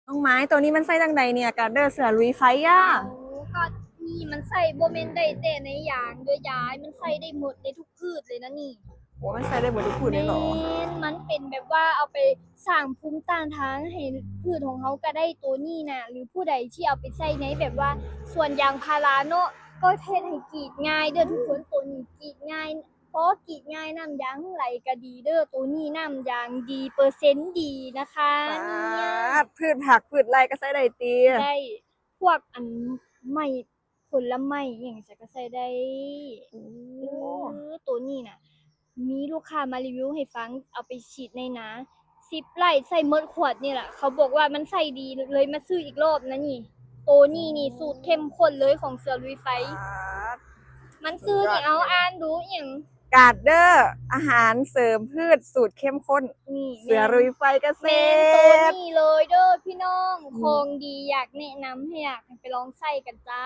ນ້ອງໄມ້ ໂຕນີ້ມັນໃຊ້ຈັ່ງໃດເນ່ຍ ກາດເດີເສືອລຸຍໄຟອະ? ໂອ້ ກໍນີ້ມັນໃຊ້ບໍ່ແມ່ນໄດ້ແຕ່ໃນຢາງເດີຍາຍ ມັນໃຊ້ໄດ້ໝົດໃນທຸກພືດເລີຍນະນີ້. ໂອ້ ມັນໃຊ້ໄດ້ໝົດທຸກພືດເລີຍເນາະ. ແມ່ນ ມັນເປັນແບບວ່າເອົາໄປສ້າງພູມຕ້ານທານໃຫ້ພືດຂອງເຮົາກໍໄດ້ໂຕນີ້ນະ ຫຼືຜູ້ໃດທີ່ເອົາໄປໃຊ້ໃນແບບວ່າສວນຢາງພາລາເນາະ ກໍເຮັດໃຫ້ກຣີດງ່າຍເດີທຸກຄົນ. ໂຕນີ້ກຣີດງ່າຍ ພໍກຣີດງ່າຍ ນ້ຳຢາງໄຫຼກໍດີເດີ. ໂຕນີ້ນ້ຳຢາງດີ ເປີເຊັນດີນະຄະ. ປາດ ພືດຜັກພືດໄຮ່ກໍໃຊ້ໄດ້ຕິ? ໄດ້ ພວກອັນໄມ້ ຜົນລະໄມ້ອີ່ຫຍັງຈັ່ງຊີ້ກໍໃຊ້ໄດ້. ໂອ້ ເອີ ໂຕນີ້ນະ ມີລູກຄ້າມາຣີວິວໃຫ້ຟັງ ເອົາໄປສີດໃນນາ ສິບໄຮ່ໃຊ້ໝົດຂວດນີ້ລະ. ເຂົາບອກວ່າມັນໃຊ້ດີ ເລີຍມາຊື້ອີກລອບນະນີ້. ໂຕນີ້ນີ້ສູດເຂັ້ມຂຸ້ນເລີຍຂອງເສືອລຸຍໄຟ. ປາດ ມັນຊື່ນີ້ ເອົາອ່ານດູ ອີ່ຫຍັງ ກາດເດີ ອາຫານເສີມພືດສູດເຂັ້ມຂຸ້ນ ນີ້ ເສືອລຸຍໄຟກະເສດ. ແມ່ນໂຕນີ້ເລີຍເດີພີ່ນ້ອງ ອືມ ຂອງດີ ຢາກແນະນຳໃຫ້ ຢາກໃຫ້ໄປລອງໃຊ້ກັນຈ້າ.